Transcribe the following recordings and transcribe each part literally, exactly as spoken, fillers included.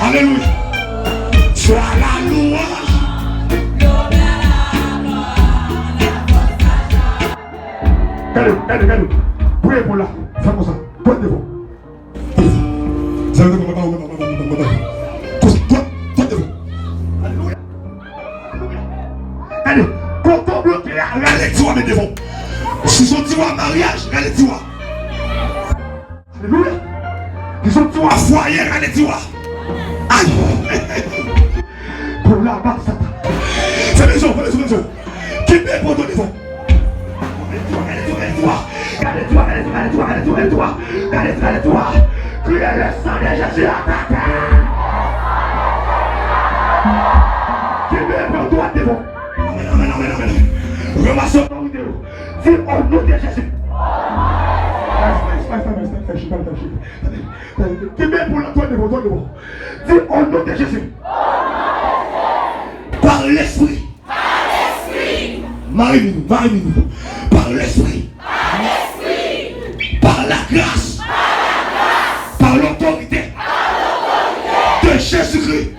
Alelouya. Soit la louange. Gade, gade, gade. Priye pou la. Fè konsa. Dwat devan. Sa yo te konn ba ou, ba ou, ba ou, ba ou, ba ou. Konsa, dwat, dwat devan. Alelouya. Gade, kote w bloke a, rale tiwa met devan. Si se yon tiwa maryaj, rale tiwa. Alelouya. Li sot sou afwaye, rale tiwa. Ay. Pou la bak satan. Fè bezwen, fè bezwen, fè bezwen. Kenbe poto devan. Gade tiwa, gade tiwa, gade tiwa. Gade tiwa, gade tiwa, gade tiwa, gade tiwa, gade tiwa. Kriye le sang de Jésus atake. Kenbe poto devan. Amèn, amèn, amèn, amèn. Ranmase otorite yo. Di, au nom de Jésus. Kenbe pou la, dwat devan, dwat devan. Di, au nom de Jésus. Par l'esprit. Mari vini, mari vini. Par l'esprit. Par la grâce. Par l'autorité. De Jésus-Christ.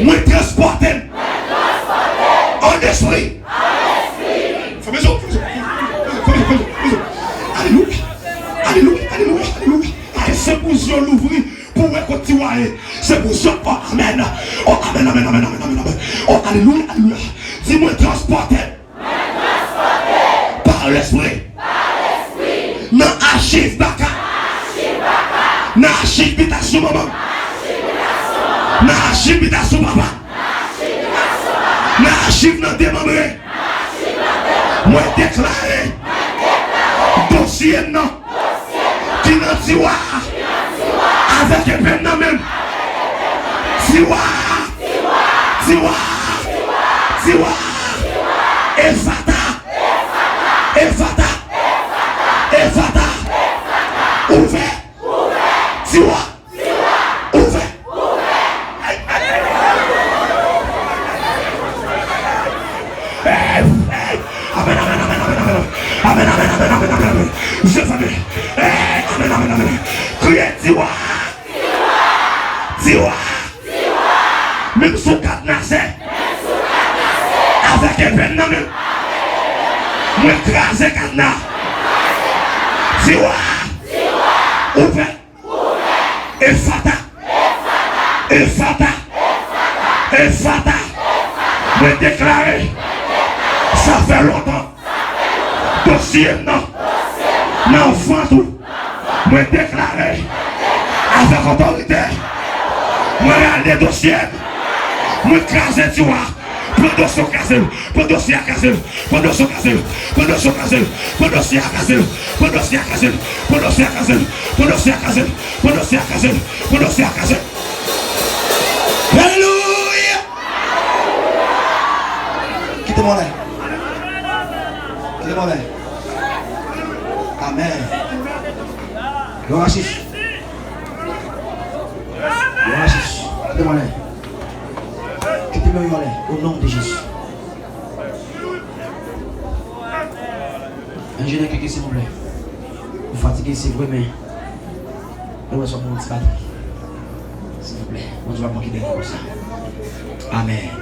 Mwen transpòte m. An espri. Fè bezwen, fè bezwen, fè bezwen, fè bezwen, fè bezwen. Alelouya. Alelouya, alelouya, alelouya. Ay, se pou zye w louvri pou w wè kot tiwa ye. Se pou zye w, oh, amèn. Oh, amèn, amèn, amèn. Oh, alelouya, alelouya. Di mwen transpòte m. Par l'esprit. Nan achiv baka. Nan achiv bitasyon manman. Nan achiv bitasyon papa. Nan achiv nan demanbre. Mwen deklare dosye m nan ki nan tiwa avèk epe m nan men m. Tiwa, tiwa, tiwa, Efata, Efata, Efata, ouvè, tiwa, ouvè. Hey, hey. Amèn, amèn, amèn, amèn, amèn. Amèn, amèn, amèn, amèn, amèn, amèn. Zye fèmen. Hey, amèn, amèn, amèn. Kriye, tiwa. Tiwa. Menm sou kadnase. Avèk epe m nan men m. Mwen kraze kadna. Tiwa. Ouvè. Efata. Efata. Efata. Mwen deklare. Sa fè lontan. Dosye m nan. Nan vant ou. Mwen deklare. Avèk otorite. Mwen rale dosye m. Mwen kraze tiwa. Pran dosye w kraze l. Pran dosye a kraze l. Pran dosye w kraze l. Pran dosye w kraze l. Pran dosye a kraze l. Pran dosye a kraze l. Pran dosye a kraze l. Pran dosye a kraze l. Pran dosye a kraze l. Pran dosye a kraze l. Alelouya! Kite mwen ale. Kite mwen ale. Amèn. Glwa a Jezi. Glwa a Jezi. Kite mwen ale. Kite mwen ale. Au nom de Jésus. Enjenyè, klike, silvouplè. Ou fatige, se vre, men mwen wè sa pou yon ti batri. Silvouplè, Bondye p ap manke beni konsa. Amèn. Amèn.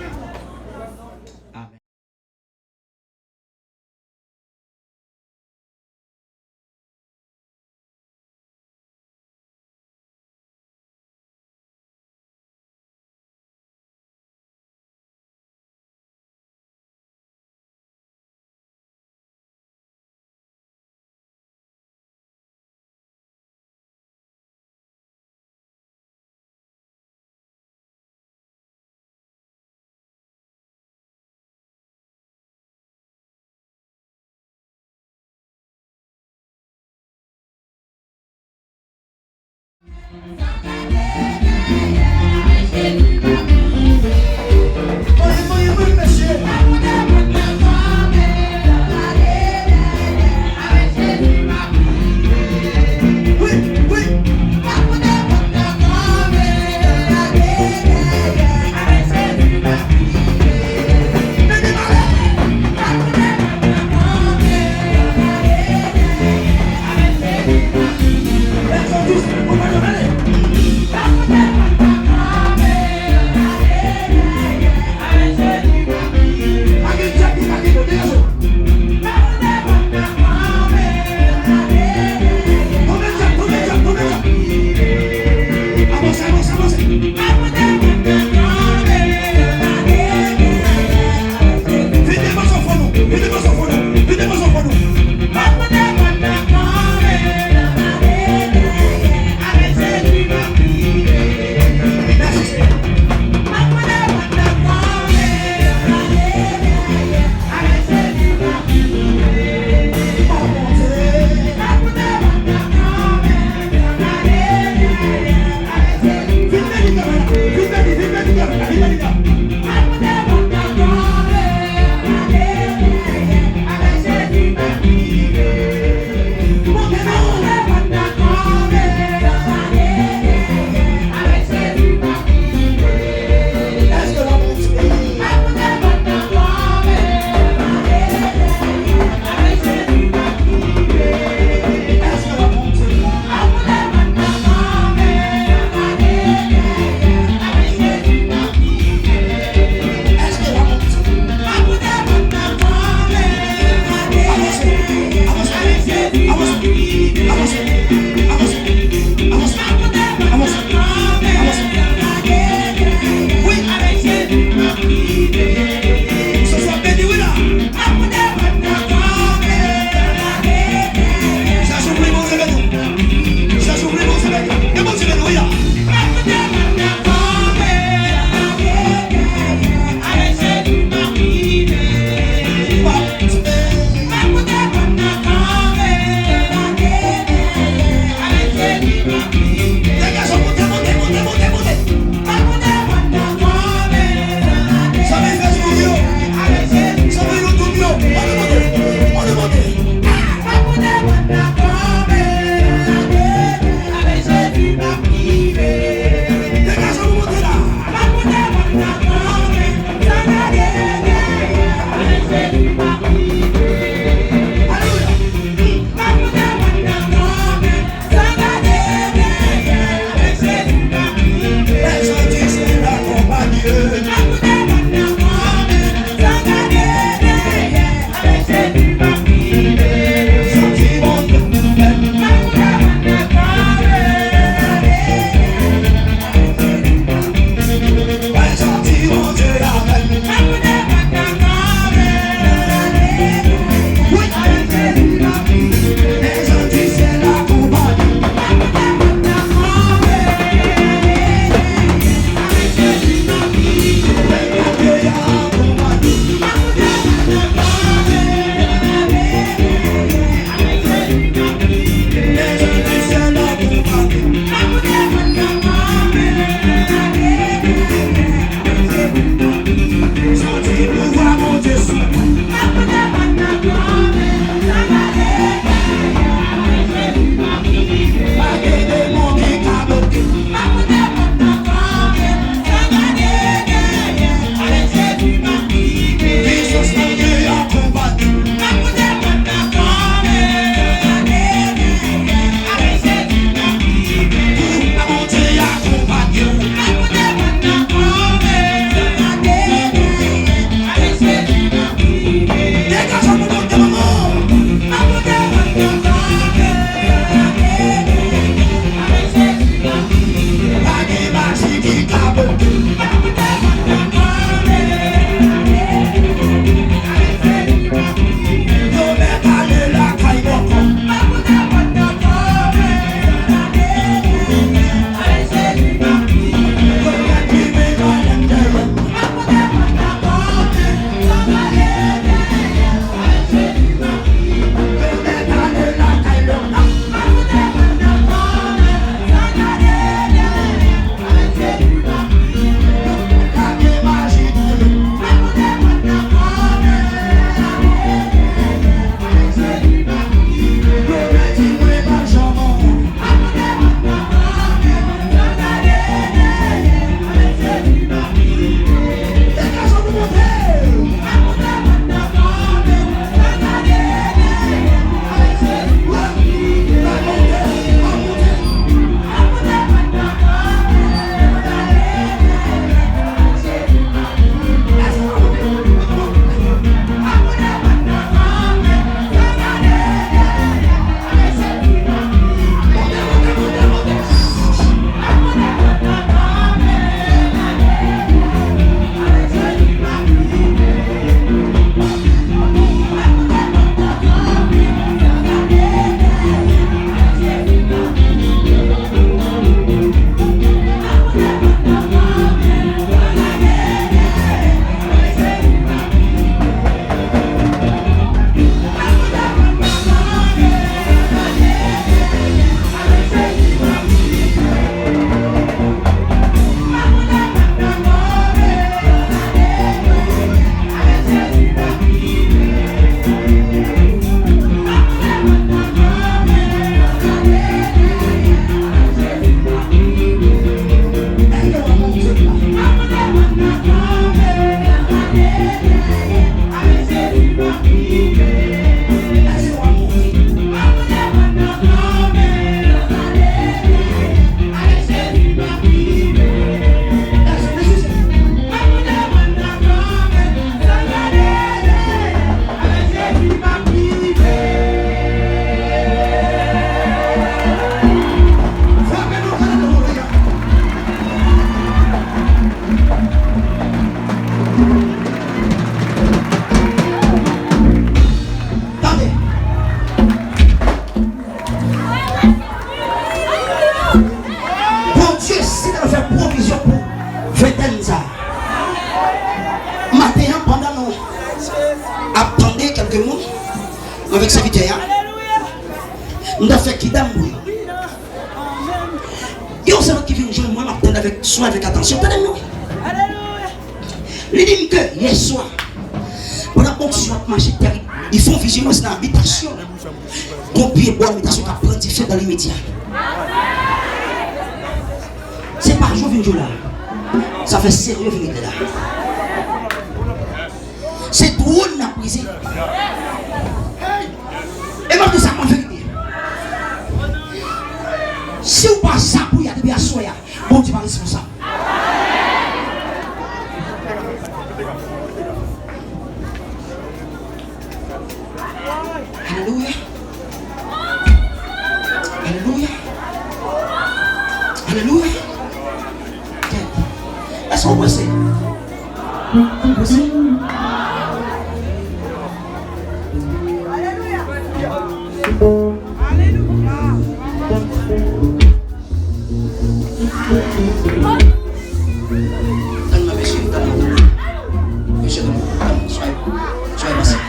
Avèk sèvitè a. M t ap fè kidam pou yo. Gen yon sèvant ki vin jwenn mwen, m ap tande avèk swen, avèk atansyon. Tande m non. Li di m ke yè swa, pandan onksyon ap mache tèt, li fè yon vizyon, mwen se nan abitasyon. Gon pye bwa nan abitasyon k ap pran dife dans l'immédiat. Se pa jwe vin jwe la. Sa fè serye vin regle la. Se twòn n ap brize. E m ap di sa an verite. Si w pa sa pou y a depi aswè a, Bondye pa responsab. Alelouya. Alelouya. Alelouya. Èske w prese? Ou prese? Alelouya. Alelouya. Tann nan, mesye, tann nan, tann nan. Mesye, tann nan, tann nan. Soyez, soyez patient.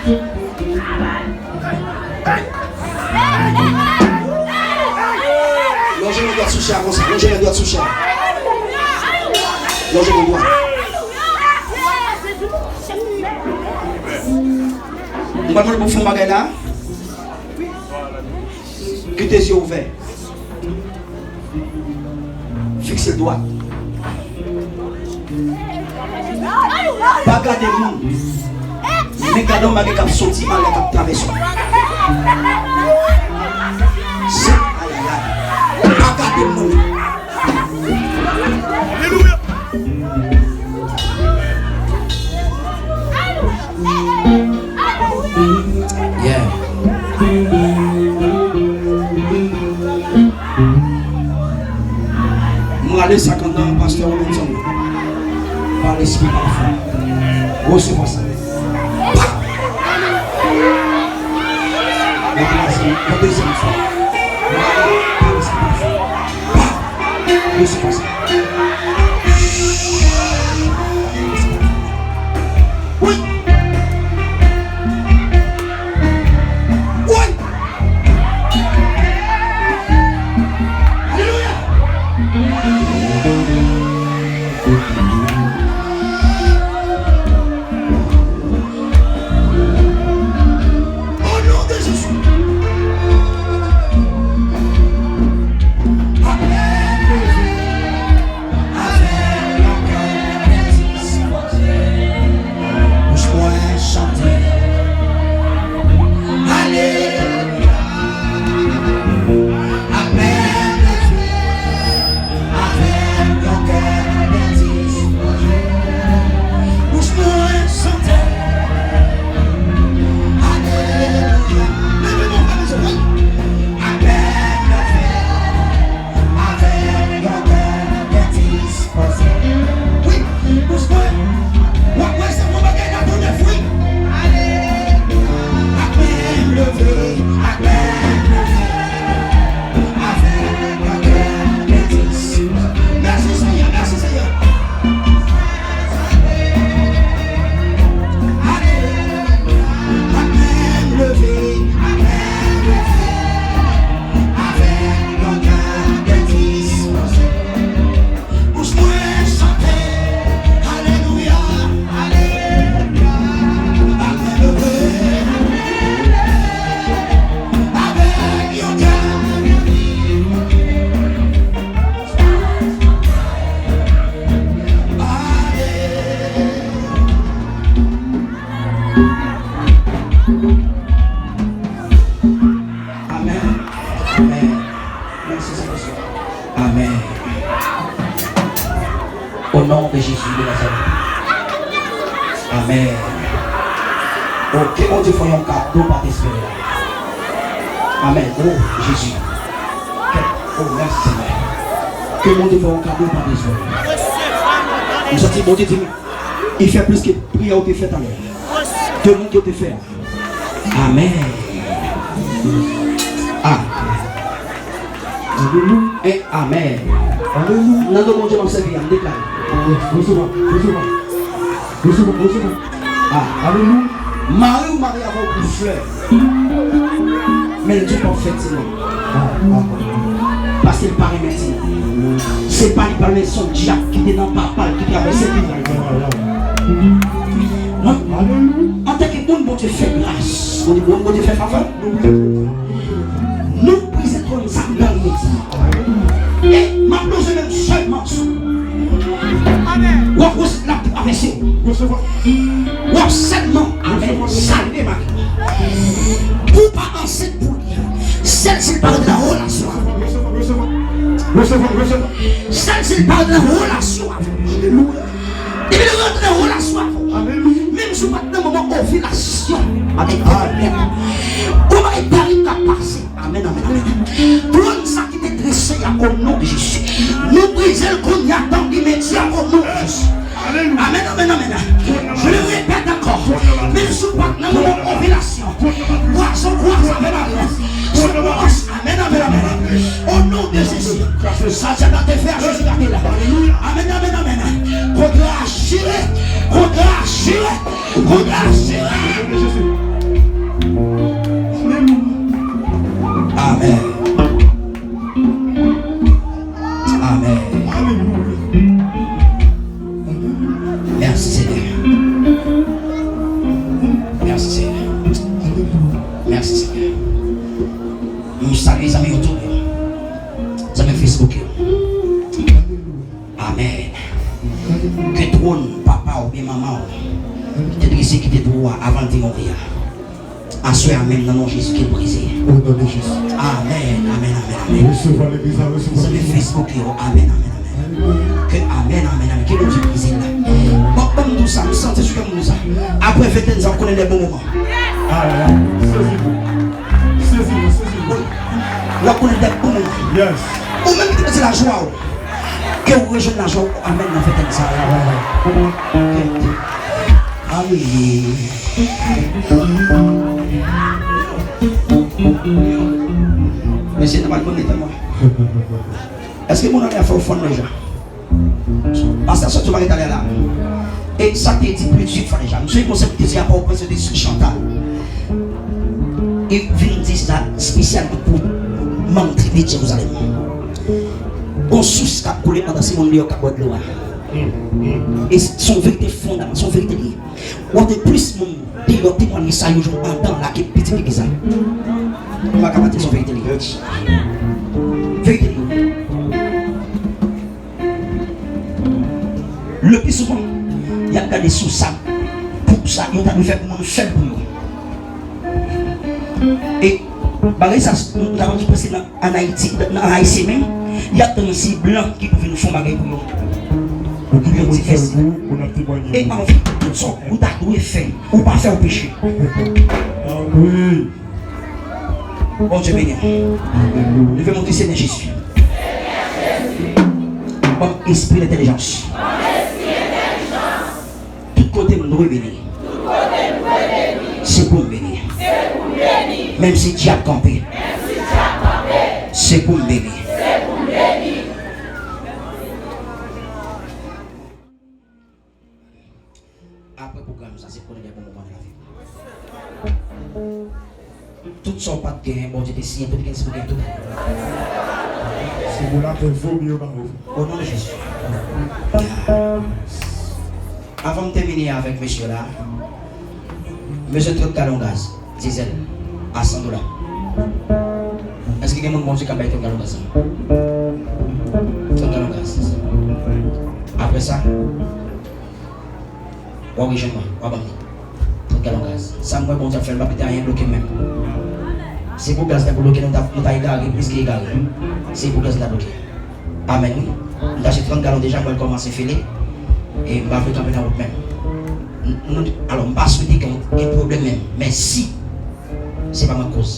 Lonje men dwat sou chè a konsa. Lonje men dwat sou chè a. Lonje men dwat. M pral mande pou w fè yon bagay la. Kite zye w ouvè. Fikse l dwat. Pa gade moun. Men gade yon bagay k ap soti anlè k ap travèse w. Se, ayayay. Pa gade moun. Alelouya. Yeah. M rale sa k anndan pastè Robinson. Pa lespri pafè. Resevwa sa. Pa! Yon dezyèm, yon dezyèm fwa. Pa! Resevwa sa. Wi! Wi! Alelouya! Au nom de Jésus. Amen. Avèk yon kè dispoze, bouch mwen chante. Alelouya. Amen. Avèk yon kè dispoze, bouch mwen chante. Alelouya. Leve men w, fè mizè, wi. Apèl leve, avèk yon kè dispoze. Wi, bouch mwen. W ap wè se yon bagay nan tou nèf, wi. Alelouya. Apèl leve, apèl leve. Mèsi, Senyè, mèsi, Senyè. Alelouya. Ak men leve, ak men leve, avèk yon kè dispoze. Bouch mwen chante, alelouya, alelouya. Ak men leve, avèk yon kè. Amen. Amen. Mèsi, Senyè. Amen. Au nom de Jésus de Nazareth. Amen. Oh, ke Bondye fè yon kado pa t espere la. Amen. Oh, Jezi. Ke, oh, mèsi, Senyè. Ke Bondye fè yon kado pa t espere. M santi Bondye di m, li fè plis ke priyè ou te fè talè. Ke moun ke te fè a. Amen. Ah. Alelouya. E amen. Alelouya. Nan non Bondye m ap sèvi a, m deklare. Resevwa, resevwa. Resevwa, resevwa. Ah, alelouya. Mari w mare avè w pou flè. Men l di w p ap fè timoun. Paske l pa renmen timoun. Se pa li pa renmen, se yon dyab ki te nan papa l ki travèse li. Non. Antanke moun Bondye fè gras, Bondye, Bondye fè favè. Nou brize twòn sa k nan nou. E m ap bezwen menm sèlman sou. W ap wè l ap travèse w. W ap sèlman avè salye mari w. Ou pa ansent pou li. Sèl si l pa rantre nan relasyon avè w. Sèl si l pa rantre nan relasyon avè w. Depi l rantre nan relasyon avè w, menm si w pa t nan moman ovilasyon avèk Daniel, ou pa gen pari k ap pase. Amèn, amèn, amèn. Twòn sa ki te drese a, o non de Jezi. Nou brize l kounye a, dan limedya, o non de Jezi. Amèn, amèn, amèn. Je le répète encore. Menm si w pa t nan moman ovilasyon, pwason, pwason, amèn, amèn. Amèn, amèn, amèn. O non de Jezi. Sa dyab la te fè a, Jezi gate l. Amèn, amèn, amèn. Kontra a chire. Kontra a chire. Kontra a chire. Amèn. Amèn. Mèsi, Senyè. Mèsi, Senyè. Mèsi, Senyè. M salye zanmi YouTube yo, zanmi Facebook yo. Amèn. Ke twòn papa w oubyen manman w te drese ki te pou ou a avan l te mouri a, aswè a menm nan non Jezi ke l brize. O non de Jezi. Amèn, amèn, amèn, amèn. Resevwa legliz la, resevwa legliz la. Zanmi Facebook yo, amèn, amèn, amèn. Ke amèn, amèn, amèn. Ke Bondye brize l la. Bon, ban m di w sa, m santi sou kè m di w sa. Apre venntèn sa, w ap konnen de bon moman. Alelouya. Sezi nou. Sezi nou, sezi nou. Wi. W ap konnen de bon moman. Yes. Ou menm ki te pèdi lajwa w, ke w rejwenn lajwa w. Amèn nan venntèn sa. Amèn. Alelouya. Mesye, nou pa konn tan mwen. Èske moun anlè a fè w fann deja? Pastè sòti w pa ret ale la. E sa te di plizyè fwa deja. M sonje konsèy te di a Pòtoprens, se te sou Chantal. E vin di sa espesyal pou manm tribi Jerizalèm. Gon sous k ap koule andan se moun deyò k ap bwè dlo a. E s- se yon verite fondaman, se yon verite li ye. W ap jwenn plis moun deyò temwanye sa yo jwenn andan la ke pitit legliz la. Ou pa ka pati, se yon verite li ye. Verite li ye. Le pi souvan, y ap gade sou sa, pou sa, yo ta dwe fè pou moun fè l pou yo. E bagay sa, nou ta di prèske nan, ann Ayiti, nan Ayisyen menm, y ap tann se blan ki pou vin fè yon bagay pou yo. Pou yo di mèsi. E anvi tout sa, ou ta dwe fè, ou pa fè, ou peche. Bondye beni w. Leve men w, di, Senyè Jezi, ban m espri lentèlijans. Tout kote m dwe beni, se pou m beni. Menm si dyab kanpe, se pou m beni. Apre pwogram sa, se konnen de bon moman nan lavi w. Tout sa w pa t genyen, Bondye te siyen, tout gen, si w gen tout. Se pou lapè vomi yo ba ou. O non de Jezi. Avan m tèmine avèk mesye la, m bezwen trant galon gaz, dizèl, a san dola. Èske gen moun Bondye ka bay trant galon gaz la? Trant galon gaz. Apre sa, w a rejwenn mwen, w a ban m li. Trant galon gaz. Sa m wè Bondye ap fè, l pa pete anyen, bloke m menm. Se pou gaz la bloke, nou ta, nou ta egare, plis ke egare. Se pou gaz la bloke. Amèn, wi. M ta achte trant galon deja, m pral kòmanse file. E m pa vle kanpe nan wout menm. N-, nou, alò, m pa swete gen, gen pwoblèm menm. Men si, se pa mwen k koz.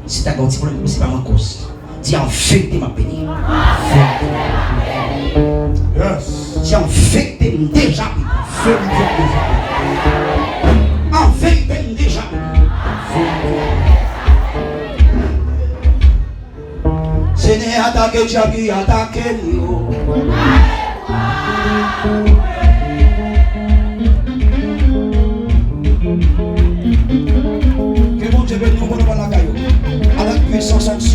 Si ta gen yon ti pwoblèm, se pa mwen k koz. Di an verite m ap beni. Yes. Di an verite m deja beni. Verite m deja beni. An verite m deja beni. Verite. Senyè, atake dyab ki atake m yo. Ke Bondye beni w, bon, nou pral lakay ou. Konsantre